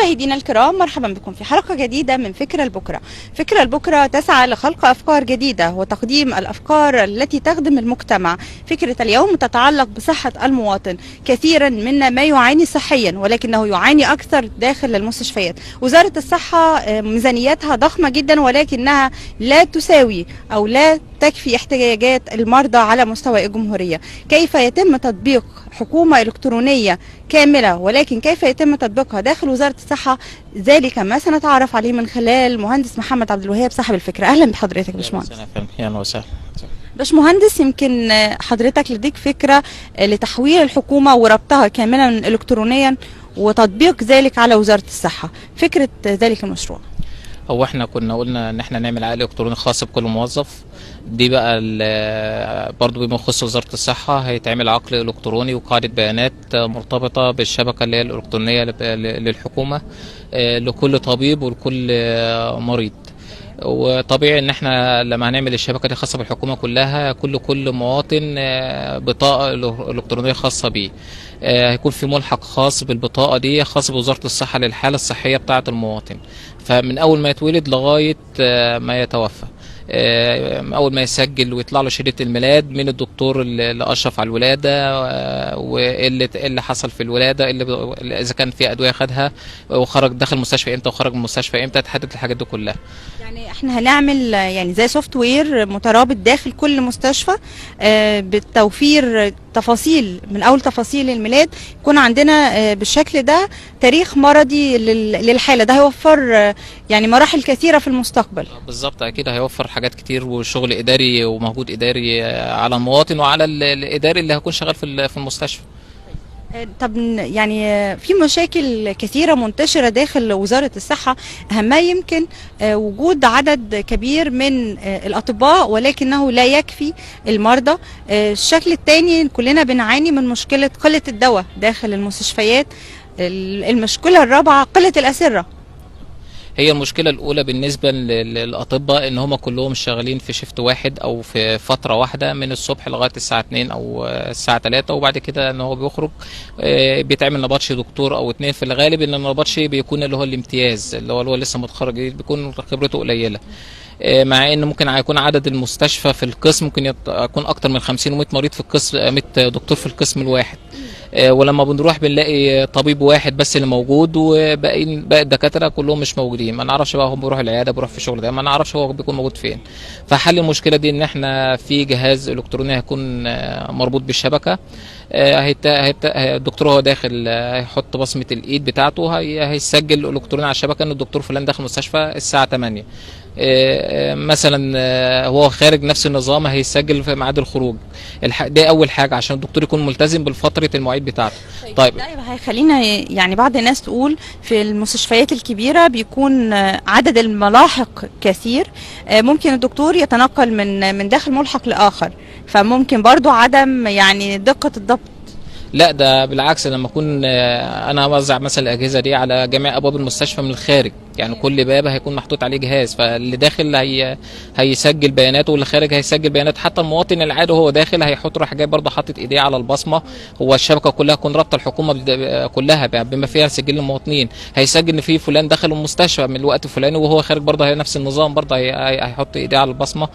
مشاهدينا الكرام، مرحبا بكم في حلقة جديدة من فكرة لبكرة. فكرة لبكرة تسعى لخلق أفكار جديدة وتقديم الأفكار التي تخدم المجتمع. فكرة اليوم تتعلق بصحة المواطن. كثيرا منا ما يعاني صحيا ولكنه يعاني أكثر داخل المستشفيات. وزارة الصحة ميزانيتها ضخمة جدا ولكنها لا تساوي أو لا تكفي احتياجات المرضى على مستوى الجمهورية. كيف يتم تطبيق حكومة إلكترونية كاملة ولكن كيف يتم تطبيقها داخل وزارة الصحة؟ ذلك ما سنتعرف عليه من خلال مهندس محمد عبد الوهاب صاحب الفكرة. أهلا بحضرتك يا باشمهندس. اهلا وسهلا. باشمهندس، يمكن حضرتك لديك فكرة لتحويل الحكومة وربطها كاملا إلكترونيا وتطبيق ذلك على وزارة الصحة، فكرة ذلك المشروع. هو احنا كنا قلنا ان احنا نعمل عقد الكتروني خاص بكل موظف. دي بقى برضو بما يخص وزارة الصحة هيتعمل عقل الكتروني وقاعدة بيانات مرتبطة بالشبكة اللي هي الالكترونية للحكومة، لكل طبيب ولكل مريض. وطبيعي ان احنا لما هنعمل الشبكة دي خاصة بالحكومة كلها، كل مواطن بطاقة الكترونية خاصة بيه. هيكون في ملحق خاص بالبطاقه دي خاص بوزارة الصحة للحالة الصحية بتاعه المواطن، فمن اول ما يتولد لغاية ما يتوفى. اول ما يسجل ويطلع له شريط الميلاد من الدكتور اللي اشرف على الولادة، وايه اللي حصل في الولادة، اللي اذا كان في ادوية خدها، وخرج دخل المستشفى امتى وخرج من المستشفى امتى، تحدد الحاجات دي كلها. يعني احنا هنعمل يعني زي software مترابط داخل كل مستشفى، بالتوفير تفاصيل من اول تفاصيل الميلاد، يكون عندنا بالشكل ده تاريخ مرضي للحالة. ده هيوفر يعني مراحل كثيرة في المستقبل. بالظبط، اكيد هيوفر حاجات كتير وشغل اداري ومجهود اداري على المواطن وعلى الاداري اللي هيكون شغال في المستشفى. طب يعني في مشاكل كثيرة منتشرة داخل وزارة الصحة، أهمها يمكن وجود عدد كبير من الأطباء ولكنه لا يكفي المرضى. الشكل الثاني كلنا بنعاني من مشكلة قلة الدواء داخل المستشفيات. المشكلة الرابعة قلة الأسرة. هي المشكلة الأولى بالنسبة للأطباء إن هم كلهم شغالين في شيفت واحد أو في فترة واحدة من الصبح لغاية الساعة 2 أو الساعة 3، وبعد كده إن هو بيخرج بيتعمل نبطشي دكتور أو اتنين. في الغالب إن النبطشي بيكون اللي هو الامتياز، اللي هو لسه متخرج جديد، بيكون خبرته قليلة. مع ان ممكن يكون عدد المستشفى في القسم ممكن يكون اكتر من 50 و100 مريض في القسم، 100 دكتور في القسم الواحد. ولما بنروح بنلاقي طبيب واحد بس اللي موجود، وباقي باقي الدكاترة كلهم مش موجودين. ما نعرفش بقى هم بيروحوا العيادة، بيروح في شغل ده، ما نعرفش هو بيكون موجود فين. فحل المشكلة دي ان احنا في جهاز الكتروني هيكون مربوط بالشبكه. الدكتور هو داخل هيحط بصمة الايد بتاعته، هيسجل الكتروني على الشبكة ان الدكتور فلان داخل المستشفى الساعة 8 مثلا. هو خارج نفس النظام هيسجل في ميعاد الخروج. ده اول حاجة عشان الدكتور يكون ملتزم بالفترة المواعيد بتاعته. طيب ده هيخلينا يعني بعض الناس تقول في المستشفيات الكبيرة بيكون عدد الملاحق كثير، ممكن الدكتور يتنقل من داخل ملحق لآخر، فممكن برضو عدم يعني دقة الضبط. لا ده بالعكس، لما اكون انا اوزع مثلا الاجهزة دي على جميع ابواب المستشفى من الخارج، يعني كل باب هيكون محطوط عليه جهاز، فاللي داخل هيسجل بياناته واللي خارج هيسجل بياناته. حتى المواطن العادي وهو داخل هيحط راح جاي برضه حاطط ايديه على البصمة. هو الشبكة كلها تكون رابطه الحكومة كلها بما فيها سجل المواطنين، هيسجل ان في فلان دخل المستشفى من الوقت الفلاني وهو خارج برضه هي نفس النظام، برضه هيحط ايديه على البصمة.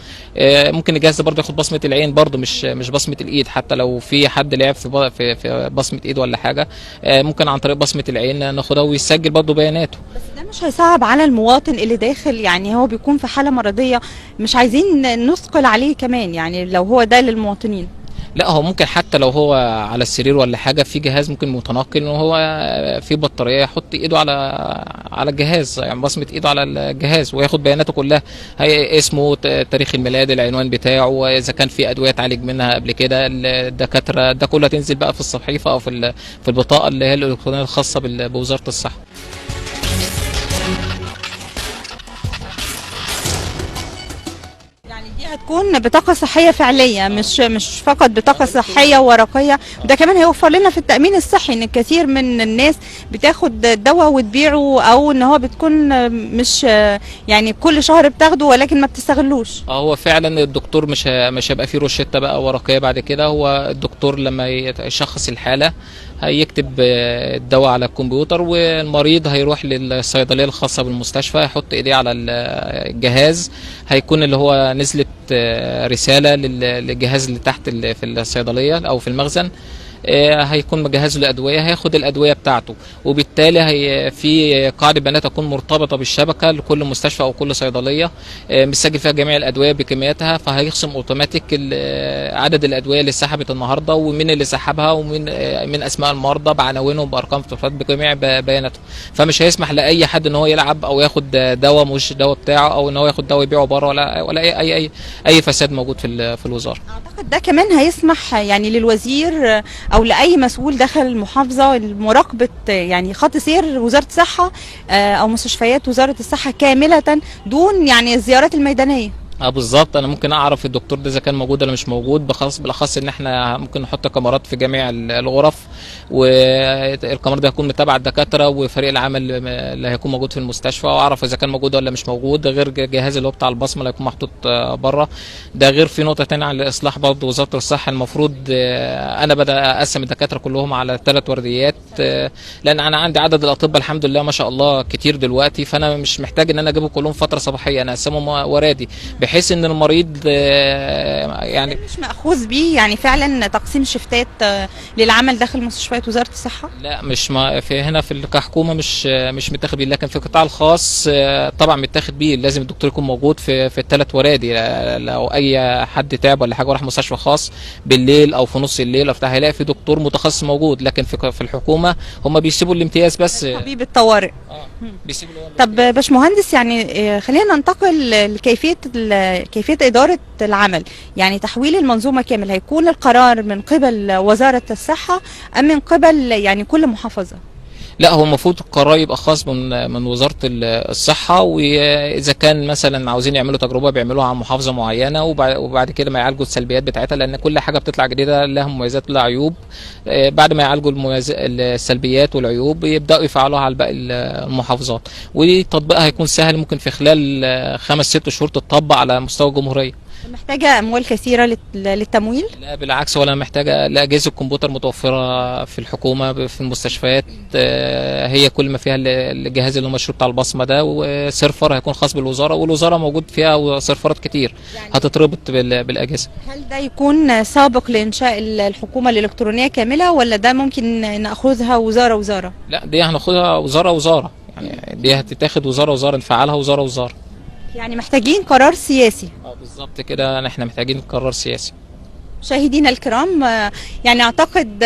ممكن الجهاز برضه ياخد بصمة العين برضه، مش بصمة الايد، حتى لو في حد لعب في بصمة ايد ولا حاجة، ممكن عن طريق بصمة العين ناخدها ويسجل برضه بياناته. بس ده مش هيصعب على المواطن اللي داخل، يعني هو بيكون في حالة مرضية مش عايزين نثقل عليه كمان، يعني لو هو ده للمواطنين. لا هو ممكن حتى لو هو على السرير ولا حاجة في جهاز ممكن متنقل وهو في بطارية يحط ايده على الجهاز، يعني بصمة ايده على الجهاز وياخد بياناته كلها، هي اسمه، تاريخ الميلاد، العنوان بتاعه، اذا كان في ادوية اتعالج منها قبل كده، الدكاترة، ده كله هتنزل بقى في الصحيفة او في البطاقة اللي هي الالكترونية الخاصة بوزارة الصحة. يعني دي هتكون بطاقة صحية فعلية، مش فقط بطاقة صحية ورقية. وده كمان هيوفر لنا في التأمين الصحي، ان الكثير من الناس بتاخد دواء وتبيعه، او ان هو بتكون مش يعني كل شهر بتاخده ولكن ما بتستغلوش. هو فعلا الدكتور مش هيبقى فيه روشتة بقى ورقية بعد كده. هو الدكتور لما يشخص الحالة هيكتب الدواء على الكمبيوتر، والمريض هيروح للصيدليه الخاصة بالمستشفى، يحط ايديه على الجهاز، هيكون اللي هو نزلت رسالة للجهاز اللي تحت في الصيدلية او في المخزن، هيكون مجهز له الادوية، هياخد الادوية بتاعته، وبالتالي هي في قاعدة بيانات تكون مرتبطة بالشبكه لكل مستشفى او كل صيدلية، مسجل فيها جميع الادوية بكمياتها، فهيخصم اوتوماتيك عدد الادوية اللي سحبت النهارده، ومين اللي سحبها، ومين من اسماء المرضى بعناوينهم بارقام التليفونات بجميع بياناتهم. فمش هيسمح لاي حد ان هو يلعب او ياخد دواء مش دواء بتاعه، او ان هو ياخد دواء يبيعه بره، ولا اي اي اي اي فساد موجود في الوزارة. اعتقد ده كمان هيسمح يعني للوزير او لاي مسؤول داخل المحافظة مراقبة يعني خط سير وزارة الصحة او مستشفيات وزارة الصحة كاملة دون يعني الزيارات الميدانية. بالظبط، انا ممكن اعرف الدكتور ده اذا كان موجود ولا مش موجود، بالاخص ان احنا ممكن نحط كاميرات في جميع الغرف، والكاميرا دي هتكون متابعه الدكاترة وفريق العمل اللي هيكون موجود في المستشفى، واعرف اذا كان موجود ولا مش موجود، ده غير الجهاز اللي هو بتاع البصمة اللي هيكون محطوط بره. ده غير في نقطة ثانية على الاصلاح برضه وزارة الصحة، المفروض انا بدا اقسم الدكاترة كلهم على 3 ورديات، لان انا عندي عدد الاطباء الحمد لله ما شاء الله كتير دلوقتي، فانا مش محتاج ان انا اجيبهم كلهم فترة صباحية، انا اقسمهم ورادي بحيث ان المريض يعني مش مأخوذ بيه يعني فعلا تقسيم شفتات للعمل داخل مستشفيات وزارة الصحة؟ لا، مش ما في هنا في كحكومة مش متاخد بيه، لكن في القطاع الخاص طبعا متاخد بيه، لازم الدكتور يكون موجود في الثلاث ورادي. لو اي حد تعب ولا حاجة وراح مستشفى خاص بالليل او في نص الليل او بتاع، هيلاقي في دكتور متخصص موجود، لكن في الحكومة هم بيسيبوا الامتياز بس، طبيب الطوارئ بيسيبوا. طب باشمهندس، يعني خلينا ننتقل لكيفية كيفية إدارة العمل، يعني تحويل المنظومة كامل، هيكون القرار من قبل وزارة الصحة أم من قبل يعني كل محافظة؟ لا، هو المفروض القرار يبقى خاص من وزارة الصحة، وإذا كان مثلا عاوزين يعملوا تجربة بيعملوها على محافظة معينة، وبعد كده ما يعالجوا السلبيات بتاعتها، لأن كل حاجة بتطلع جديدة لها مميزات ولها عيوب. بعد ما يعالجوا السلبيات والعيوب يبدأوا يفعلوها على باقي المحافظات، وتطبيقها هيكون سهل، ممكن في خلال 5-6 شهور تتطبق على مستوى الجمهورية. محتاجة أموال كثيرة للتمويل؟ لا بالعكس، ولا محتاجة، لا أجهزة الكمبيوتر متوفرة في الحكومة في المستشفيات، هي كل ما فيها الجهاز اللي هو مشروع بتاع البصمة ده، وسيرفر هيكون خاص بالوزارة، والوزارة موجود فيها سيرفرات كتير يعني هتتربط بالأجهزة. هل ده يكون سابق لإنشاء الحكومة الإلكترونية كاملة، ولا ده ممكن نأخذها وزارة وزارة؟ لا، دي هناخدها وزارة وزارة، يعني دي هتتاخد وزارة وزارة، نفعلها وزارة وزارة. يعني محتاجين قرار سياسي. بالظبط كده، احنا محتاجين قرار سياسي. مشاهدينا الكرام، يعني اعتقد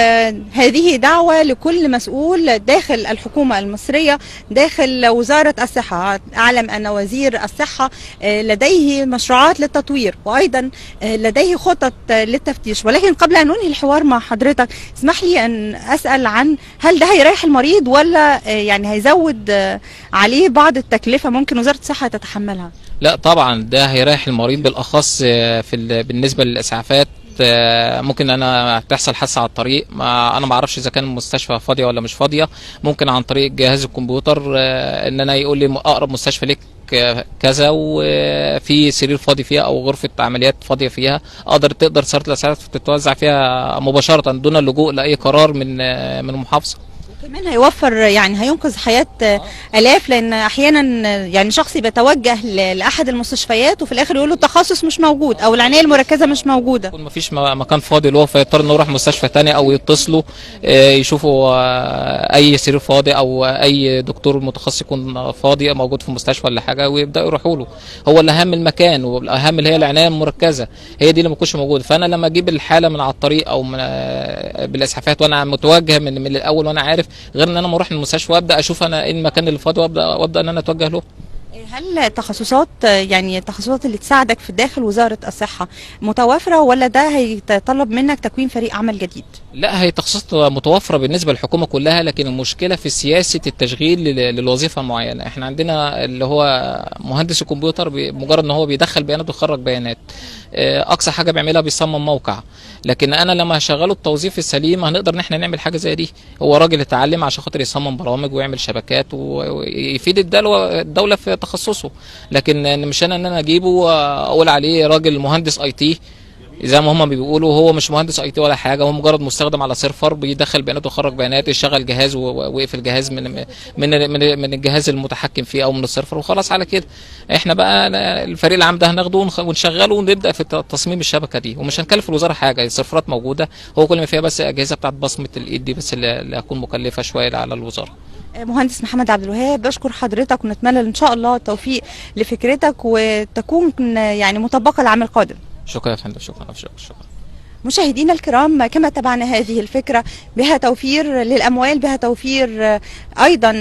هذه دعوة لكل مسؤول داخل الحكومة المصرية، داخل وزارة الصحة. اعلم ان وزير الصحة لديه مشروعات للتطوير، وايضا لديه خطط للتفتيش، ولكن قبل ان ننهي الحوار مع حضرتك اسمح لي ان اسأل عن هل ده هيريح المريض ولا يعني هيزود عليه بعض التكلفة ممكن وزارة الصحة تتحملها؟ لا طبعا ده هيريح المريض، بالاخص في بالنسبة للاسعافات. ممكن انا تحصل حادثه على الطريق، ما انا ما اعرفش اذا كان المستشفى فاضية ولا مش فاضية، ممكن عن طريق جهاز الكمبيوتر ان انا يقول لي اقرب مستشفى لك كذا، وفي سرير فاضي فيها او غرفة عمليات فاضية فيها، تقدر سيارة الاسعاف تتوزع فيها مباشرة دون اللجوء لاي قرار من المحافظة. كمان هيوفر يعني هينقذ حياة آلاف، لأن أحيانا يعني شخص بيتوجه لأحد المستشفيات وفي الآخر يقول له التخصص مش موجود أو العناية المركزة مش موجودة، يكون مفيش مكان فاضي له، فيضطر إنه يروح مستشفى تاني أو يتصلوا يشوفوا أي سرير فاضي أو أي دكتور متخصص يكون فاضي موجود في المستشفى ولا حاجة، ويبدأوا يروحوا له. هو الأهم المكان، والأهم اللي هي العناية المركزة، هي دي اللي ما تكونش موجودة. فأنا لما أجيب الحالة من على الطريق أو من بالإسعافات وأنا متوجه من الأول وأنا عارف، غير ان انا ما اروح المستشفى وابدا اشوف انا ايه المكان اللي فاضي وابدا ان انا اتوجه له. هل التخصصات يعني التخصصات اللي تساعدك في داخل وزارة الصحة متوافرة، ولا ده هيتطلب منك تكوين فريق عمل جديد؟ لا، هي تخصصات متوافرة بالنسبة للحكومة كلها، لكن المشكلة في سياسة التشغيل للوظيفة المعينة. احنا عندنا اللي هو مهندس الكمبيوتر بمجرد ان هو بيدخل بيانات ويخرج بيانات، اقصى حاجة بيعملها بيصمم موقع، لكن انا لما هشغله التوظيف السليم هنقدر ان احنا نعمل حاجة زي دي. هو راجل اتعلم عشان خاطر يصمم برامج ويعمل شبكات ويفيد الدولة في تخصصه، لكن مش انا ان انا اجيبه واقول عليه راجل مهندس IT زي ما هم بيقولوا هو مش مهندس IT ولا حاجة، هو مجرد مستخدم على server بيدخل بيانات ويخرج بيانات، يشغل جهاز ويقفل جهاز من الجهاز المتحكم فيه او من ال server وخلاص على كده. احنا بقى الفريق العام ده هناخده ونشغله ونبدا في تصميم الشبكة دي، ومش هنكلف الوزارة حاجة، السيرفرات موجودة، هو كل ما فيها بس اجهزة بتاعت بصمة الايد دي بس اللي هتكون مكلفة شوية على الوزارة. مهندس محمد عبد الوهاب، بشكر حضرتك ونتمنى ان شاء الله التوفيق لفكرتك وتكون يعني مطبقه العام القادم. شكرا يا فندم، شكرا شكرا شكرا. مشاهدينا الكرام، كما تابعنا هذه الفكرة بها توفير للأموال، بها توفير أيضا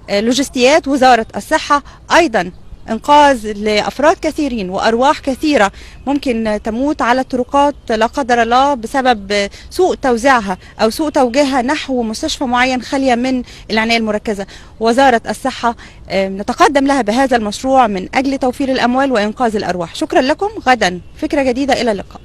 للوجستيات وزارة الصحة، أيضا إنقاذ لأفراد كثيرين وأرواح كثيرة ممكن تموت على الطرقات لا قدر الله بسبب سوء توزيعها أو سوء توجيهها نحو مستشفى معين خالية من العناية المركزة. وزارة الصحة نتقدم لها بهذا المشروع من أجل توفير الأموال وإنقاذ الأرواح. شكرا لكم، غدا فكرة جديدة، إلى اللقاء.